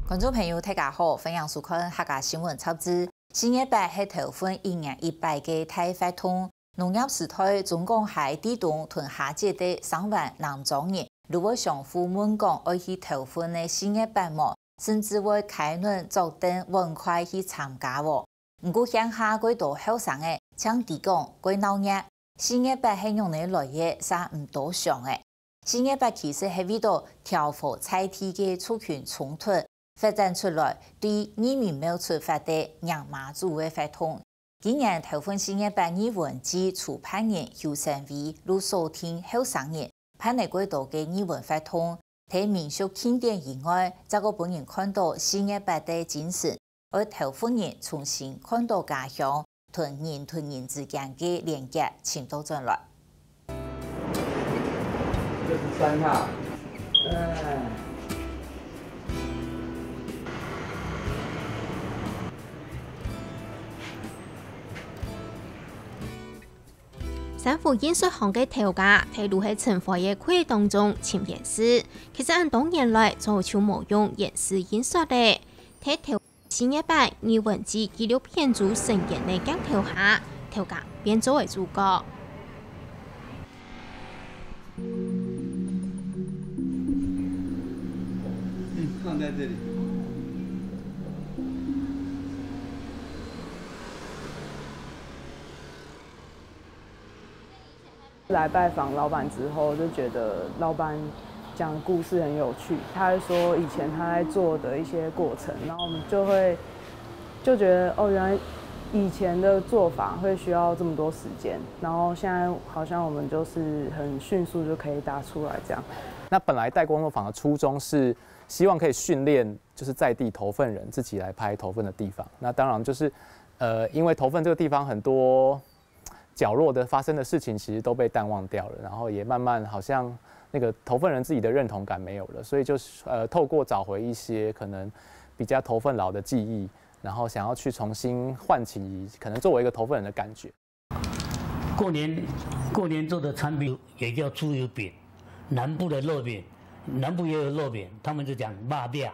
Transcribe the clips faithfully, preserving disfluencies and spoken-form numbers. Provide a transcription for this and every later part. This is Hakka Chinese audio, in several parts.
觀眾朋友，大家好，歡迎收看客家新聞雜誌。四月八係頭份一年一擺个大活動。農業時代，中港溪地東同下節个生員、南庄人，都會相互問講愛去頭份个四月八無，甚至會㧡等桌凳、碗筷去參加哦。毋過，鄉下蓋多後生仔，淨知講蓋鬧熱，四月八係仰仔來个，煞毋多想仔。四月八其實係為著挑和在地个族群衝突，發展出來對義民廟出發个迎媽祖个活動。今年頭份四月八，義文祭主辦人邱成偉就鎖定後生人，辦了蓋多个義文活動，在民俗慶典以外，再過分人看著四月八个精神，愛頭份人重新看著家鄉，同人同人之間个連結尋著轉來。這是三號。三福印刷行个頭家，在路係塵灰个氣當中尋煙絲。其實恁多年來，早就無用煙絲印刷了。在頭 四月八義文祭紀錄片組成員个鏡頭下，頭家變做了主角。放在這裡。來拜訪老闆之後，就覺得老闆講故事很有趣。他會說以前他在做的一些過程，然後我們就會就覺得哦，原來以前的做法會需要這麼多時間，然後現在好像我們就是很迅速就可以打出來這樣。那本來帶工作坊的初衷是希望可以訓練，就是在地头份人自己來拍头份的地方。那當然就是，呃，因為头份這個地方很多角落的發生的事情其實都被淡忘掉了，然後也慢慢好像那個头份人自己的認同感沒有了，所以就是呃，透過找回一些可能比較头份老的記憶，然後想要去重新喚起可能作为一个头份人的感觉。过年过年做的产品也叫猪油饼，南部的肉饼，南部也有肉饼，他们就讲肉餅，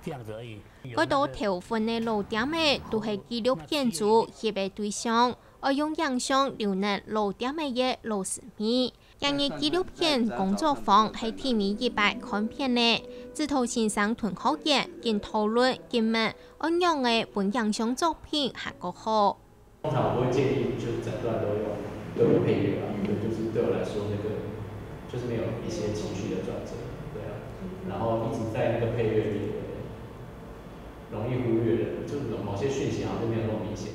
这样子而已。有那个蓋多頭份个老店仔都係紀錄片組翕个對象，愛用影像留等老店仔个老滋味。今日紀錄片工作坊係第尾一擺看片了，指導先生同學員緊討論緊問，愛仰仔分影像作品還較好。 通常我不会建议就是整段都用都有配乐啊，对，就是对我来说那个就是没有一些情绪的转折，对啊，然后一直在那个配乐里容易忽略的，就是某些讯息好像就没有那么明显。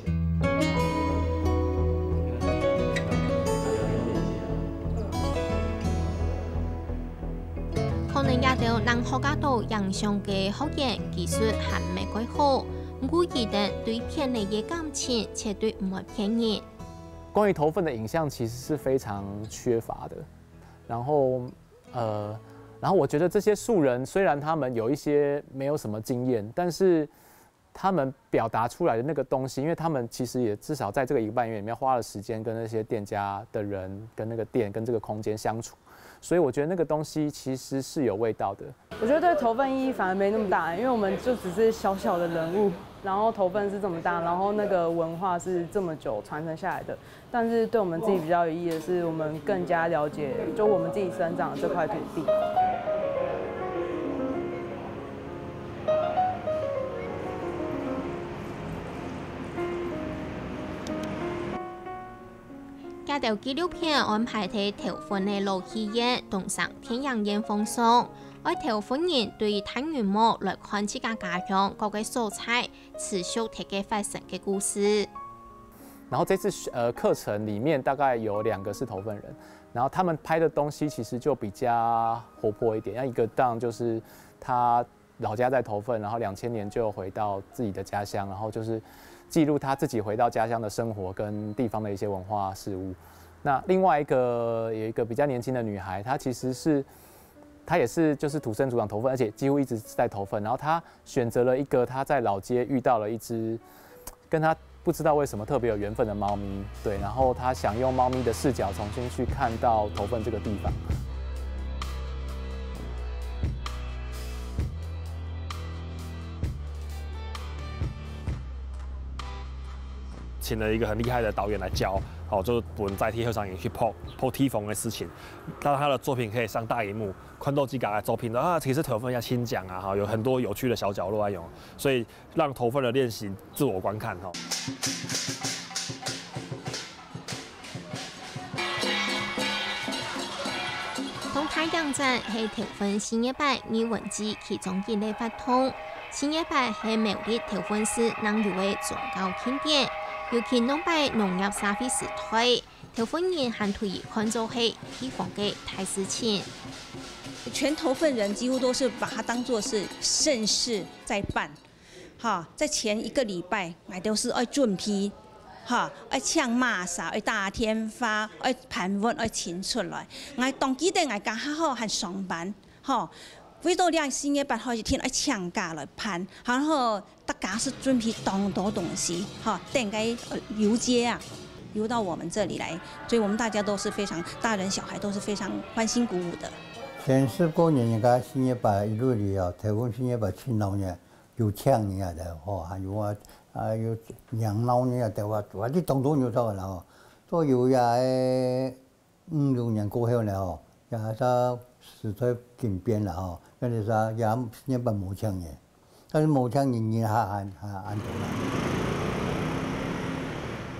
可能這兜正學到影像个學員技術還毋係蓋好，毋過佢兜對片仔个感情絕對毋會騙人。关于头份的影像其实是非常缺乏的，然后呃，然后我觉得这些素人虽然他们有一些没有什么经验，但是他们表达出来的那个东西，因为他们其实也至少在这个一个半月里面花了时间跟那些店家的人、跟那个店、跟这个空间相处，所以我觉得那个东西其实是有味道的。我觉得对头份意义反而没那么大，因为我们就只是小小的人物，然后头份是这么大，然后那个文化是这么久传承下来的。但是对我们自己比较有意义的是，我们更加了解就我们自己生长的这块土地。 這兜紀錄片安排在頭份个老戲院東山電影院放送，愛頭份人對大銀幕來看自家家鄉各个所在持續在該發生个故事。然后这次呃课程里面大概有两个是头份人，然后他们拍的东西其实就比较活泼一点。那一个当然就是他老家在头份，然后两千年就回到自己的家乡，然后就是记录他自己回到家乡的生活跟地方的一些文化事物。那另外一个有一个比较年轻的女孩，她其实是她也是就是土生土长头份，而且几乎一直在头份。然后她选择了一个她在老街遇到了一只跟她不知道为什么特别有缘分的猫咪，对，然后她想用猫咪的视角重新去看到头份这个地方。请了一个很厉害的导演来教，哦，就是分在地后生人去拍拍地方的事情，让他的作品可以上大荧幕，看到自家的作品，啊，其实头份也请讲啊，哈，有很多有趣的小角落啊，有，所以让头份的练习自我观看哈。东台影展係头份四月八艺文节其中一个活动。四月八係苗栗头份市能有个宗教庆典，尤其农擺农业社会时代，头份人還對佢看做係地方个大事情。全头份人几乎都是把它当作是盛事在办。 哈，在前一个礼拜，𠊎兜係愛準備，哈，愛請嫲嫲，愛打電話，愛盤問，愛請出來。𠊎當記得𠊎剛好還上班，哈，為到這四月八號一定愛請假來辦，然後大家係準備當多東西，哈，等該遊街啊，遊到我們這裡來，所以我們大家都是非常，大人小孩都是非常歡欣鼓舞的。前十過年，人家四月八一路裡哦，頭份四月八盡鬧熱。 有請人啊，吼，還有啊，啊有養老人啊，對話，話你當多有到啦吼，都有呀，五六年過後了吼，也到時代緊變了吼，跟你說也原本無請人，但是無請人，人還還還安多啦。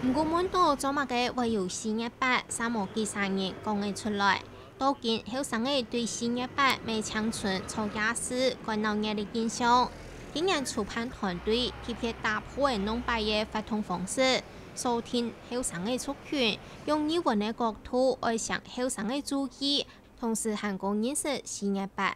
毋過問到做麼个會有四月八，煞無幾儕人講會出來。 到今後生仔對四月八買青春、做夜市、趕鬧熱个印象。今年籌辦團隊特別打破个農擺个活動方式，鎖定後生个族群，用藝文个角度愛想後生个注意，同時還過認識四月八。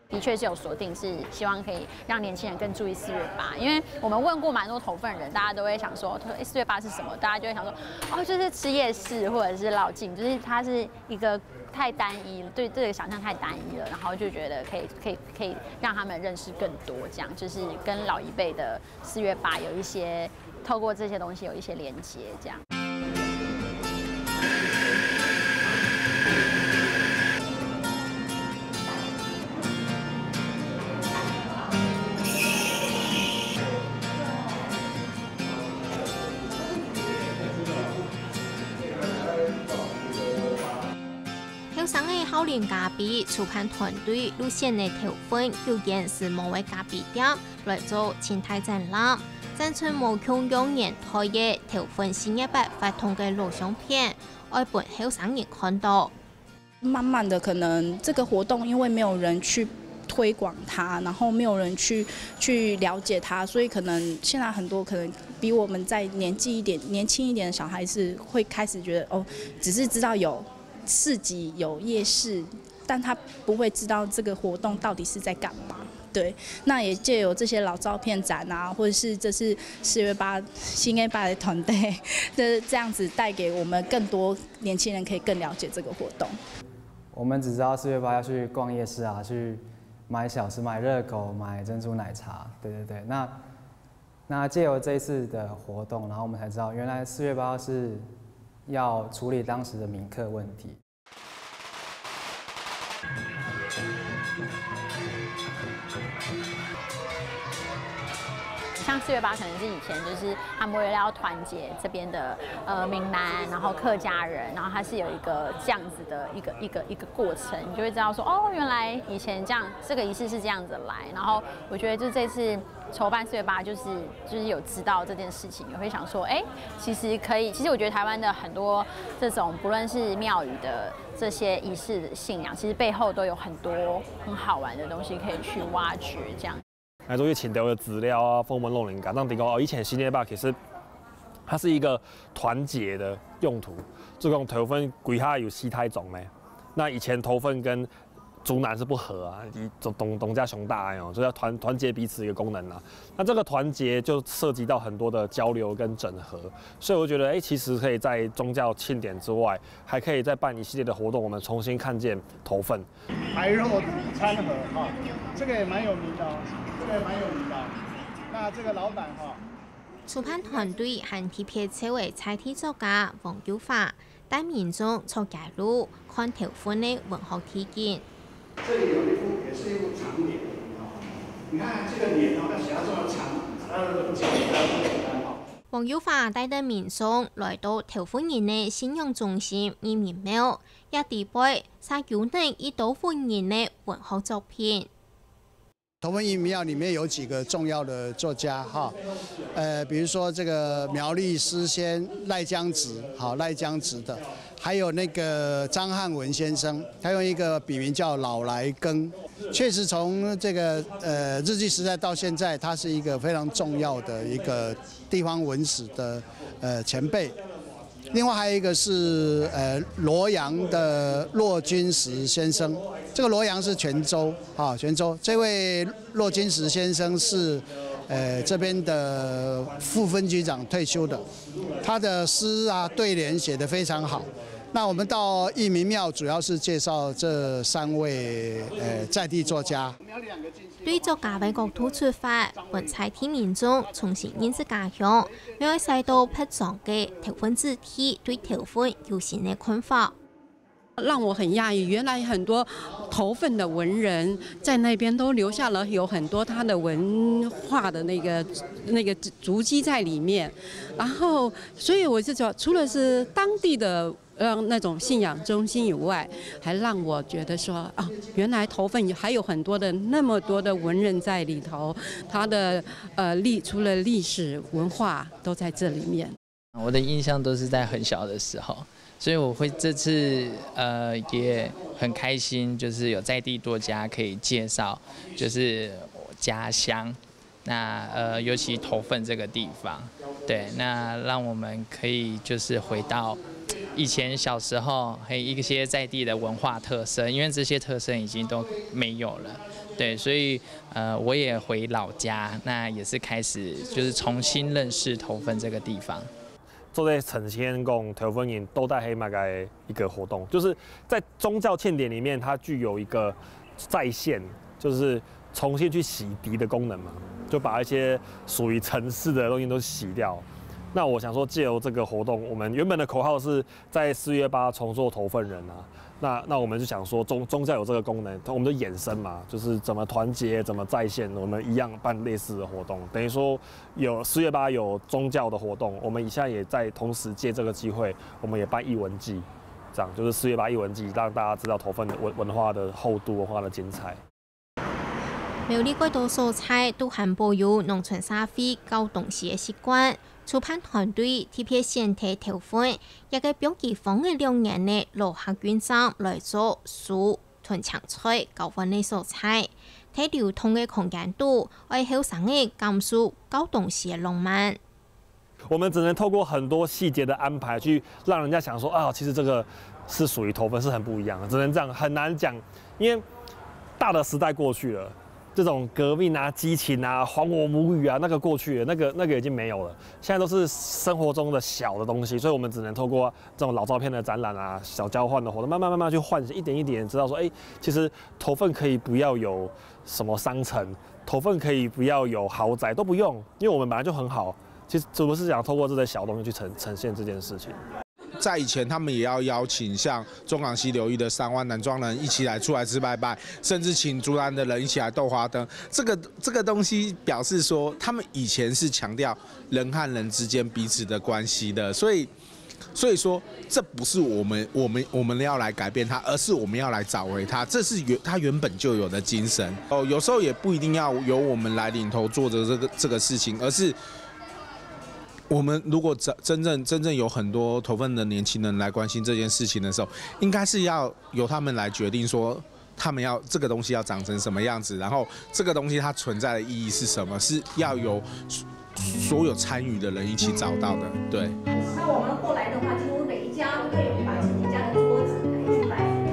的确是有锁定，是希望可以让年轻人更注意四月八，因为我们问过蛮多头份人，大家都会想说，哎，四月八是什么？大家就会想说，哦，就是吃夜市或者是绕境，就是它是一个太单一，对这个想象太单一了，然后就觉得可以可以可以让他们认识更多，这样就是跟老一辈的四月八有一些透过这些东西有一些连接，这样。 后生个孝林咖啡，主办团队入选个头份，究竟是某个咖啡店来做清代展览，展出无穷样年代个头份四月八活动个老相片，爱分后生人看到。 慢慢的，可能这个活动因为没有人去推广它，然后没有人去去了解它，所以可能现在很多可能比我们再年纪一点、年轻一点的小孩子会开始觉得哦，只是知道有市集、有夜市，但他不会知道这个活动到底是在干嘛。对，那也借由这些老照片展啊，或者是这是四月八新月八的团队，就是这样子带给我们更多年轻人可以更了解这个活动。 我们只知道四月八要去逛夜市啊，去买小吃、买热狗、买珍珠奶茶，对对对。那那借由这一次的活动，然后我们才知道，原来四月八是要处理当时的民客问题。 像四月八可能是以前就是他们为了要团结这边的呃闽南，然后客家人，然后它是有一个这样子的一个一个一个过程，你就会知道说哦，原来以前这样这个仪式是这样子来，然后我觉得就这次筹办四月八就是就是有知道这件事情，也会想说，哎，其实可以，其实我觉得台湾的很多这种不论是庙宇的这些仪式信仰，其实背后都有很多很好玩的东西可以去挖掘，这样。 来做一个清朝的资料啊，访问老人家，让知道哦，以前四月八其实它是一个团结的用途，就讲头份归下有四大宗呢，那以前头份跟竹南是不和啊，以东东家熊大哦，所以要团团结彼此一个功能啊。那这个团结就涉及到很多的交流跟整合，所以我觉得，哎，其实可以在宗教庆典之外，还可以再办一系列的活动，我们重新看见头份。 白肉餐盒哈，这个也蛮有名的哦，这个也蛮有名的。那这个老板哈，主办团队还特别招个在地作家王友华，带民众出街路，看头份个文学体验。这里有一幅，也是一幅长联哈，你看这个联哦，要写到这么长，它的简单不简单哈？黃友華帶等民眾來到頭份人个信仰中心義民廟，這裡背就有等一多份人个文學作品。头份义民庙里面有几个重要的作家哈，呃，比如说这个苗栗诗仙赖江直，好，赖江直的，还有那个张汉文先生，他用一个笔名叫老来更，确实从这个呃日据时代到现在，他是一个非常重要的一个地方文史的呃前辈。另外还有一个是呃罗阳的骆君实先生，这个罗阳是泉州啊，泉州这位骆君实先生是呃这边的副分局长退休的，他的诗啊对联写得非常好。那我们到义民庙主要是介绍这三位呃在地作家。對作家个角度出發，分在地民眾重新認識家鄉，也會使到別莊个頭份子弟對頭份有新个看法。讓我很訝異，原來很多頭份的文人在那邊都留下了有很多他的文化的那个那个足迹在里面，然后所以我是说，除了是当地的。呃，那种信仰中心以外，还让我觉得说，啊，原来头份还有很多的那么多的文人在里头，他的呃历除了历史文化都在这里面。我的印象都是在很小的时候，所以我会这次呃也很开心，就是有在地作家可以介绍，就是我家乡。那呃，尤其头份这个地方，对，那让我们可以就是回到以前小时候，还有一些在地的文化特色，因为这些特色已经都没有了，对，所以呃，我也回老家，那也是开始就是重新认识头份这个地方。做得呈现讲头份人到底系么个一个活动，就是在宗教庆典里面，它具有一个再现，就是重新去洗涤的功能嘛，就把一些属于城市的东西都洗掉。那我想说，借由这个活动，我们原本的口号是在四月八重塑头份人啊，那那我们就想说宗宗教有这个功能，我们就衍生嘛，就是怎么团结，怎么再现，我们一样办类似的活动，等于说有四月八有宗教的活动，我们现在也在同时借这个机会，我们也办艺文季，这样就是四月八艺文季，让大家知道头份的文文化的厚度、文化的精彩。苗栗个多所在都还保有农村社会搞东西个习惯，主办团队特别选在头份，一个标记方圆两年个老客运站来做书。 同青菜交换个所在，在流通个空间肚，愛後生个感受搞东西个浪漫。我们只能透过很多细节的安排，去让人家想说啊，其实这个是属于头份，是很不一样的，只能这样，很难讲，因为大的时代过去了。这种革命啊、激情啊、还我母语啊，那个过去了，那个那个已经没有了。现在都是生活中的小的东西，所以我们只能透过这种老照片的展览啊、小交换的活动，慢慢慢慢去唤醒，一点一点知道说，哎，其实头份可以不要有什么商城，头份可以不要有豪宅，都不用，因为我们本来就很好。其实主要是想透过这些小东西去呈呈现这件事情。在以前，他们也要邀请像中港溪流域的三湾南庄人一起来出来吃拜拜，甚至请竹南的人一起来斗花灯。这个这个东西表示说，他们以前是强调人和人之间彼此的关系的，所以所以说，这不是我们我们我们要来改变它，而是我们要来找回它。这是原它原本就有的精神。哦，有时候也不一定要由我们来领头做着这个这个事情，而是我们如果真真正真正有很多头份的年轻人来关心这件事情的时候，应该是要由他们来决定说，他们要这个东西要长成什么样子，然后这个东西它存在的意义是什么，是要由所有参与的人一起找到的。对。那我们过来的话，几乎每一家都会有一把一家的桌子来去摆。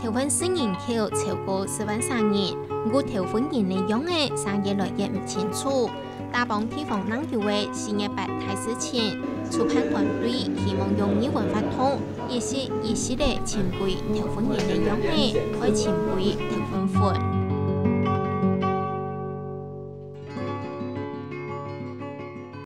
头份市人口超过四万三人，毋过头份人个樣仔正越来越毋清楚。打帮地方人有个四月八大事情，主办团队希望用艺文活动，一息一息仔寻回头份人个样仔，愛寻回头份魂。